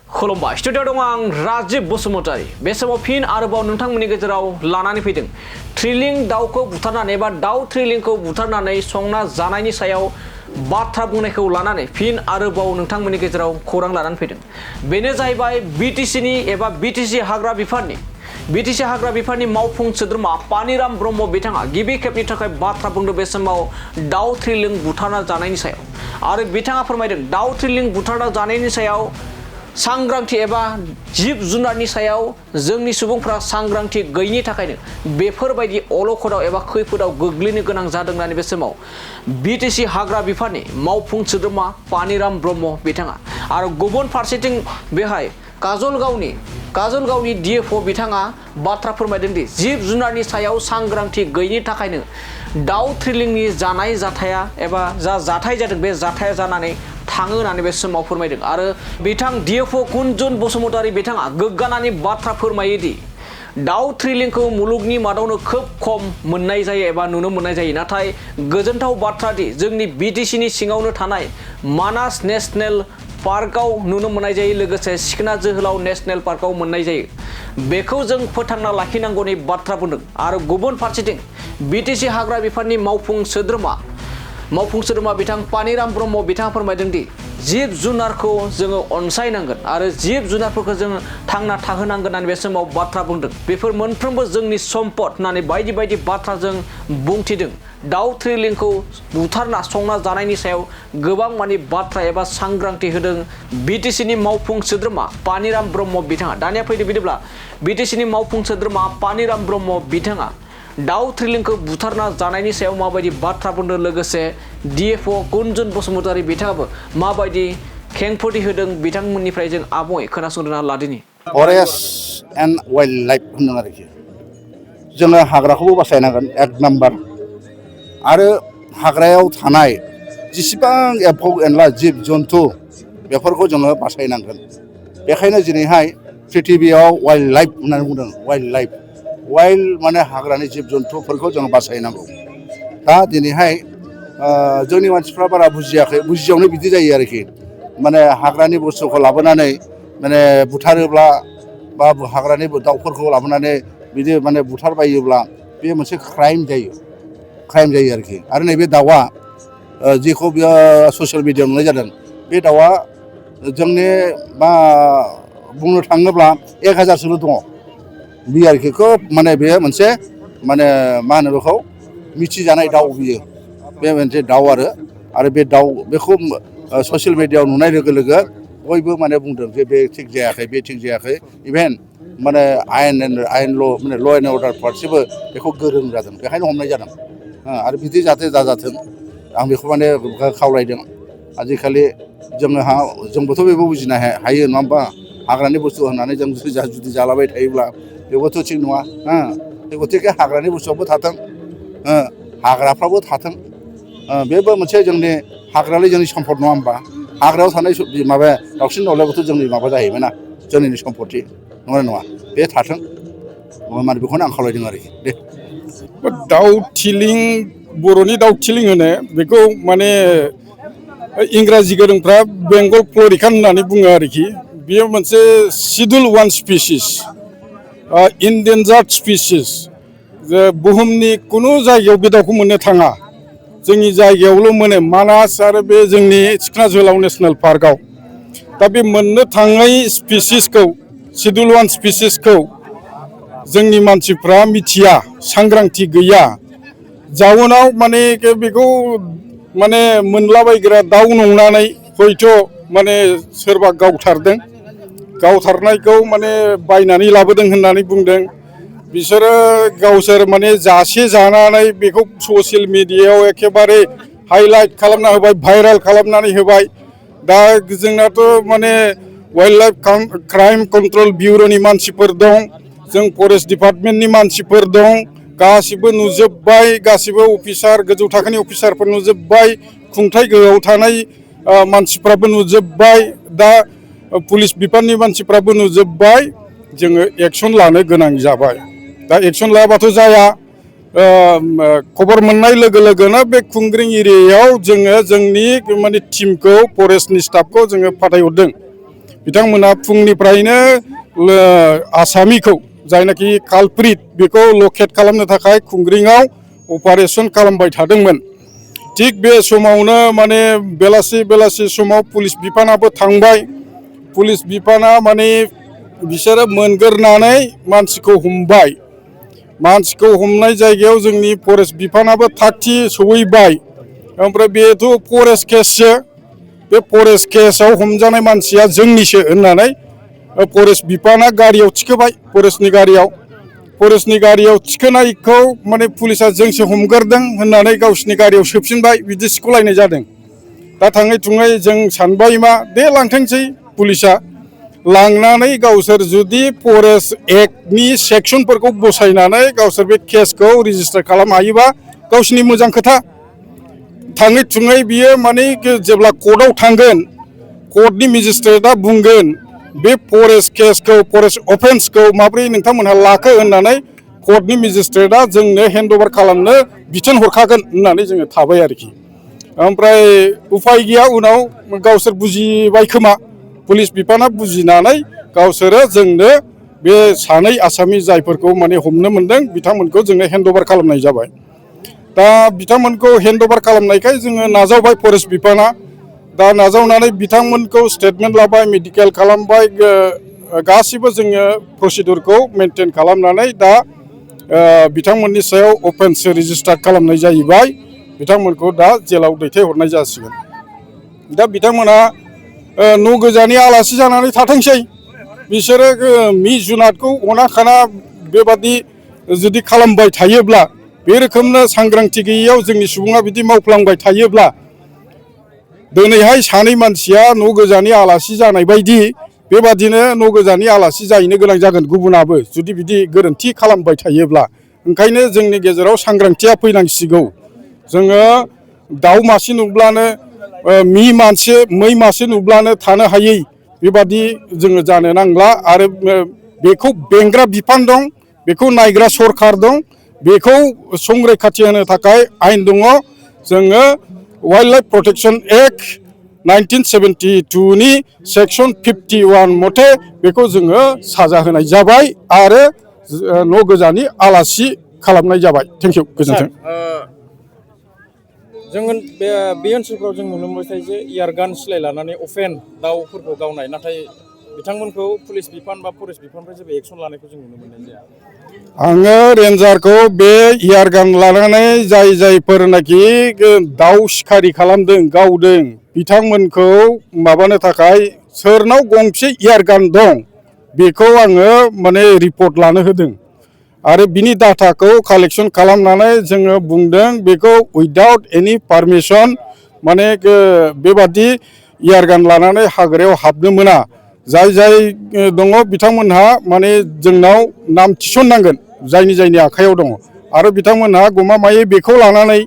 खुलुमबाय स्टुडिअ दं आं राजिब बसुमतारी बे समाव फिन आरोबाव नोंथांमोननि गेजेराव लानानै फैदों थ्रिलिं दाउखौ बुथारनानै एबा दाउ थ्रिलिंखौ बुथारनानै संना जानायनि सायाव बाथ्रा बुंनायखौ लानानै फिन आरोबाव नोंथांमोननि गेजेराव खौरां लानानै फैदों बेनो जाहैबाय बिटिसिनि एबा बिटिसि हाग्रा बिफाननि मावफुं सोद्रोमा पानिराम ब्रह्म बिथाङा गिबि खेबनि थाखाय बाथ्रा बुंदों बे समाव दाउ थ्रिलिं बुथारना जानायनि सायाव आरो बिथाङा फोरमायदों दाउ थ्रिलिं बुथारना जानायनि सायाव सांग्रांथि एबा जिब जुनारनि सायाव जोंनि सुबुंफ्रा सांग्रांथि गैयिनि थाखायनो बेफोरबायदि अलखदाव एबा खैफोदाव गोग्लैनो गोनां जादों होननानै बे समाव बिटिसि हाग्रा बिफाननि मावफुं सोद्रोमा पानिराम ब्रह्म बिथाङा आरो गुबुन फारसेथिं बेहाय काजलगावनि डिएफअ बिथाङा बाथ्रा फोरमायदों दि जिब जुनारनि सायाव सांग्रांथि गैयिनि थाखायनो दाउ थ्रिलिंनि जानाय जाथाया एबा जा जाथाय जादों बे जाथाया जानानै थाङो होननानै बे समाव फोरमायदों आरो बिथां डिएफअ कुनजुन बसुमतारी बिथाङा गोग्गानानै बाथ्रा फोरमायोदि दाउ थ्रिलिंखौ मुलुगनि मादावनो खोब खम मोननाय जायो एबा नुनो मोननाय जायो नाथाय गोजोनथाव बाथ्रा दि जोंनि बिटिसिनि सिङावनो थानाय मानास नेशनेल पार्कआव नुनो मोननाय जायो लोगोसे सिखना जोहोलाव नेशनेल पार्कआव मोननाय जायो बेखौ जों फोथांना लाखिनांगौनि बाथ्रा बुंदों आरो गुबुन फारसेथिं बिटिसि हाग्रा बिफाननि मावफुं सोद्रोमा बिथां पानिराम ब्रह्म बिथाङा फोरमायदों दि जिब जुनारखौ जोङो अनसायनांगोन आरो जिब जुनारफोरखौ जोङो थांना थाहोनांगोन होननानै बे समाव बाथ्रा बुंदों बेफोर मोनफ्रोमबो जोंनि सम्पद होननानै बायदि बायदि बाथ्राजों बुंथिदों दाउ थ्रिलिंखौ बुथारना संना जानायनि सायाव गोबां मानि बाथ्रा एबा सांग्रांथि होदों बिटिसिनि मावफुं सोद्रोमा पानिराम ब्रह्म बिथाङा दानिया फैदो बिदिब्ला बिटिसिनि मावफुं सोद्रोमा पानिराम ब्रह्म बिथाङा दाउ थ्रिलिंखौ बुथारना जानायनि सायाव माबायदि बाथ्रा बुंदों लोगोसे डिएफअ कुनजुन बसुमतारी बिथाङाबो माबायदि खेंफोरथि होदों बिथांमोननिफ्राय जों आबुङै खोनासंना लादिनि फरेस्ट एन्ड वाइल्ड लाइफ होनदों आरोखि जोङो हाग्राखौबो बासायनांगोन एक नाम्बार आरो हाग्रायाव थानाय जेसेबां एम्फौ एनला जिब जन्थु बेफोरखौ जोङो बासायनांगोन बेखायनो दिनैहाय प्रिथिबियाव वाइल्ड लाइफ होननानै बुंदों वाइल्ड माने हाग्रानि जिब जन्थुफोरखौ जोङो बासायनांगौ दा दिनैहाय जोंनि मानसिफ्रा बारा बुजियावनो बिदि जायो आरोखि माने हाग्रानि बुस्थुखौ लाबोनानै माने बुथारोब्ला बा हाग्रानि दाउफोरखौ लाबोनानै बिदि माने बुथारबायोब्ला बे मोनसे क्राइम जायो आरोखि आरो नैबे दाउआ जेखौ बियो ससियेल मिडियायाव नुनाय जादों बे दाउआ जोंनि बा बुंनो थाङोब्ला 1000सोल' दङ बे आरोखि खोब माने बेयो मोनसे माने मा होनो बेखौ मिथिजानाय दाउ बियो बे मोनसे दाउ आरो बे दाउ बेखौ ससियेल मिडियायाव नुनाय लोगो लोगो बयबो माने बुंदों जे बे थिग जायाखै इभेन माने आयेन माने ल' एन्ड अर्डार फारसेबो बेखौ गोरों जादों बेखायनो हमनाय जादों आरो बिदि जाहाथे दाजाथों आं बेखौ माने खावलायदों आजिखालि जोंबोथ' बेबो बुजिनो हायो नङा होमबा हाग्रानि बुस्थु होननानै जों जुदि जालाबाय थायोब्ला बेबोथ' थिग नङा गथिखे हाग्रानि बुस्थुआबो थाथों हाग्राफ्राबो थाथों बेबो मोनसे जोंनि हाग्रायालाय जोंनि सम्पद नङा होमबा हाग्रायाव थानाय माबाया दाउसिन दाउलायाबोथ' जोंनि माबा जाहैबाय ना जोंनिनो सम्पति नङा बे थाथों माने बेखौनो आं खावलायदों आरोखि दे बर'नि दाउ थिलिं होनो बेखौ माने इंराजि गोरोंफ्रा बेंगल फ्लरिकान होननानै बुङो आरोखि बेयो मोनसे शिड्युल वान स्पिसिस इन्डेन्जार्ड स्पिसिस जे बुहुमनि खुनु जायगायाव बे दाउखौ मोननो थाङा जोंनि जायगायावल' मोनो मानास आरो बे जोंनि सिखना जोहोलाव नेसनेल पार्कआव दा बे मोननो थाङै स्पिसिसखौ शिड्युल वान स्पिसिसखौ जोंनि मानसिफ्रा मिथिया सांग्रांथि गैया जाउनाव माने बेखौ माने मोनलाबायग्रा दाउ नंनानै हयथ' माने सोरबा गावथारनायखौ माने बायनानै लाबोदों होननानै बुंदों बिसोरो गावसोर माने जानानै बेखौ ससियेल मिडियायाव एखेबारे हाइलाइट खालामना होबाय भाइरेल खालामनानै होबाय दा जोंनाथ' माने वाइल्ड लाइफ क्राइम कन्ट्रल बिउर'नि मानसिफोर दं जों फरेस्ट डिपार्टमेन्टनि मानसिफोर दं गासिबो नुजोब्बाय गासिबो अफिसार गोजौ थाखोनि अफिसारफोर नुजोब्बाय खुंथाय गोहोआव थानाय मानसिफ्राबो नुजोब्बाय दा पुलिस बिफाननि मानसिफ्राबो नुजोब्बाय जोङो एक्सन लानो गोनां जाबाय दा एक्सन लायाबाथ' जाया खबर मोननाय लोगो लोगोनो बे खुंग्रिं एरियायाव जोङो जोंनि माने टिमखौ फरेस्टनि स्टाफखौ जोङो फाथायहरदों बिथांमोना फुंनिफ्रायनो आसामिखौ जायनाखि कालप्रिट बेखौ लकेट खालामनो थाखाय खुंग्रिङाव अपारेशन खालामबाय थादोंमोन। थिग बे समावनो माने बेलासि समाव पुलिस बिफानाबो थांबाय। पुलिस बिफाना माने बिसोरो मोनगोरनानै मानसिखौ हमबाय। मानसिखौ हमनाय जायगायाव जोंनि फरेस्ट बिफानाबो थागथि सहैबाय। ओमफ्राय बेथ' फरेस्ट केससो, बे फरेस्ट केसाव हमजानाय मानसिया जोंनिसो होननानै फरेस्ट बिफाना गारियाव थिखोबाय। फरेस्टनि गारियाव थिखोनायखौ माने पुलिसा जोंसो हमगोरदों होननानै गावसिनि गारियाव सोफिनबाय, बिदि सिख'लायनाय जादों। दा थाङै थुङै जों सानबाय मा दे लांथोंसै पुलिसा, लांनानै गावसोर जुदि फरेस्ट एक्टनि सेक्सनफोरखौ बसायनानै गावसोर बे केसखौ रेजिस्टार खालामनो हायोबा गावसिनि मोजां खोथा। थाङै थुङै बियो माने जेब्ला कर्टआव थांगोन, कर्टनि मेजिस्ट्रेटआ बुंगोन बे फरेस्ट केसखौ, फरेस्ट अफेन्सखौ माब्रै नोंथांमोनहा लाखो होननानै कर्टनि मेजिस्ट्रेटआ जोंनो हेन्डअभार खालामनो बिथोन हरखागोन होननानै जोङो थाबाय आरोखि। ओमफ्राय उफाय गैया, उनाव गावसोर बुजिबाय खोमा, पुलिस बिफाना बुजिनानै गावसोरो जोंनो बे सानै आसामि जायफोरखौ माने हमनो मोनदों बिथांमोनखौ जोंनो हेन्डअभार खालामनाय जाबाय। दा बिथांमोनखौ हेन्डअभार खालामनायखाय जोङो नाजावबाय फरेस्ट बिफाना। दा नाजावनानै बिथांमोनखौ स्टेटमेन्ट लाबाय, मेडिकेल खालामबाय, गासिबो जोङो प्रसिडिउरखौ मेनटेन खालामनानै दा बिथांमोननि सायाव अफेन्स रेजिस्टार खालामनाय जाहैबाय। बिथांमोनखौ दा जेलाव दैथायहरनाय जासिगोन। दा बिथांमोना न' गोजानि आलासि जानानै थाथोंसै। बिसोरो मि जुनादखौ अना खाना बेबादि जुदि खालामबाय थायोब्ला, बे रोखोमनो सांग्रांथि गैयैयाव जोंनि सुबुङा बिदि मावफ्लांबाय थायोब्ला, दिनैहाय सानै मानसिया न' गोजानि आलासि जानाय बायदि बेबादिनो न' गोजानि आलासि जाहैनो गोनां जागोन गुबुनाबो, जुदि बिदि गोरोन्थि खालामबाय थायोब्ला। ओंखायनो जोंनि गेजेराव सांग्रांथिया फैनांसिगौ। जोङो दाउ मासे नुब्लानो, मै मासे नुब्लानो थानो हायै बेबादि जोङो जानो नांला। आरो बेखौ बेंग्रा बिफान दं, बेखौ नायग्रा सरखार दं, बेखौ संरैखाथि होनो थाखाय आयेन दङ। जोङो वाइल्ड लाइफ प्रटेक्शन एक्ट 1972 नि सेक्सन 51 मथे बेखौ जोङो साजा होनाय जाबाय आरो न' गोजानि आलासि खालामनाय जाबाय। थेंक इउ, गोजोन्थों। जोङो बे ओनसोलफ्राव जों नुनो मोनबाय जे इयारगान सिलाय लानानै अफेन दाउफोरखौ गावनाय, नाथाय बिथांमोनखौ पुलिस बिफान बा फरेस्ट बिफाननिफ्राय जेबो एक्सन लानायखौ जों नुनो मोननाय जाया। आङो रेन्जारखौ बे इयारगान लानानै जायफोरनाखि दाउ सिखारि खालामदों, गावदों, बिथांमोनखौ माबानो थाखाय सोरनाव गंबेसे इयारगान दं बेखौ आङो माने रिपर्ट लानो होदों। आरो बिनि डाटाखौ कालेक्सन खालामनानै जोङो बुंदों बेखौ उइदाउट एनि पारमिसन माने बेबादि इयारगान लानानै हाग्रायाव हाबनो मोना। जाय दङ बिथांमोनहा माने जोंनाव नाम थिसननांगोन, जायनि आखायाव दङ। आरो बिथांमोनहा गमामायै बेखौ लानानै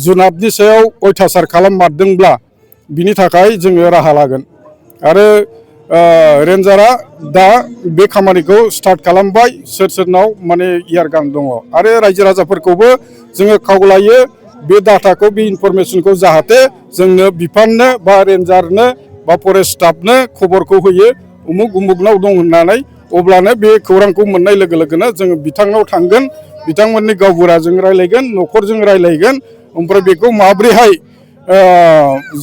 जुनादनि सायाव अयथासार खालाममारदोंब्ला बिनि थाखाय जोङो राहा लागोन। आरो रेन्जारा दा बे खामानिखौ स्टार्ट खालामबाय, सोरनाव माने इयारगान दङ। आरो रायजो राजाफोरखौबो जोङो खावलायो बे डाटाखौ, बे इनफरमेसनखौ जाहाथे जोंनो बिफाननो बा रेन्जारनो बा फरेस्ट स्टाफनो खबरखौ होयो, उमुक उमुकनाव दं होननानै। अब्लानो बे खौरांखौ मोननाय लोगो लोगोनो जोङो बिथांनाव थांगोन, बिथांमोननि गावबुराजों रायलायगोन, न'खरजों रायलायगोन। ओमफ्राय बेखौ माब्रैहाय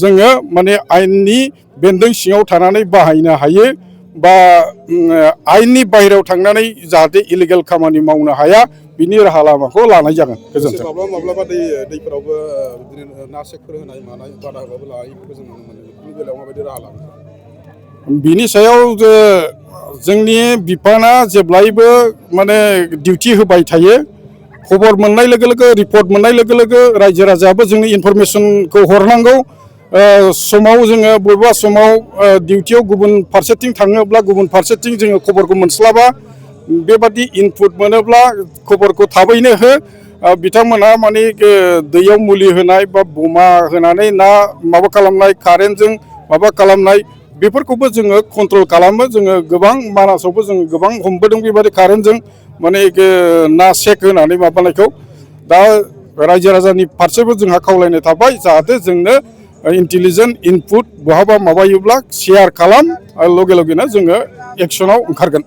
जोङो माने आयेननि बेन्दों सिङाव थानानै बाहायनो हायो, बा आयेननि बाहेरायाव थांनानै जाहाथे इलिगेल खामानि मावनो हाया, बिनि राहा लामाखौ लानाय जागोन। गोजोन्थों। माब्लाबा दैफोरावबो बिदिनो ना सेकफोर होनाय मानाय बादा होबाबो लायैफोरखौ जों नुनो मोनो। बेफोरनि बेलायाव माबायदि राहा लागोन? बिनि सायाव जोंनि बिफाना जेब्लायबो माने डिउटि होबाय थायो। खबर मोननाय लोगो लोगो, रिपर्ट मोननाय लोगो लोगो रायजो राजायाबो जोंनि इनफरमेसनखौ हरनांगौ। समाव जोङो बबेबा समाव डिउटियाव गुबुन फारसेथिं थाङोब्ला गुबुन फारसेथिं जोङो खबरखौ मोनस्लाबा, बेबादि इनपुट मोनोब्ला खबरखौ थाबैनो हो। बिथांमोनहा माने दैयाव मुलि होनाय बा बमा होनानै ना माबा खालामनाय, कारेन्टजों माबा खालामनाय, बेफोरखौबो जोङो कन्ट्रल खालामो। जोङो गोबां मानासावबो जों गोबां हमबोदों बेबादि कारेन्टजों माने ना सेक होनानै माबानायखौ। दा रायजो राजानि फारसेबो जोंहा खावलायनाय थाबाय, जाहाथे जोंनो इन्टेलिजेन्ट इनपुट बहाबा माबायोब्ला शेयार खालाम। लगे लगेनो जोङो एक्सनाव ओंखारगोन।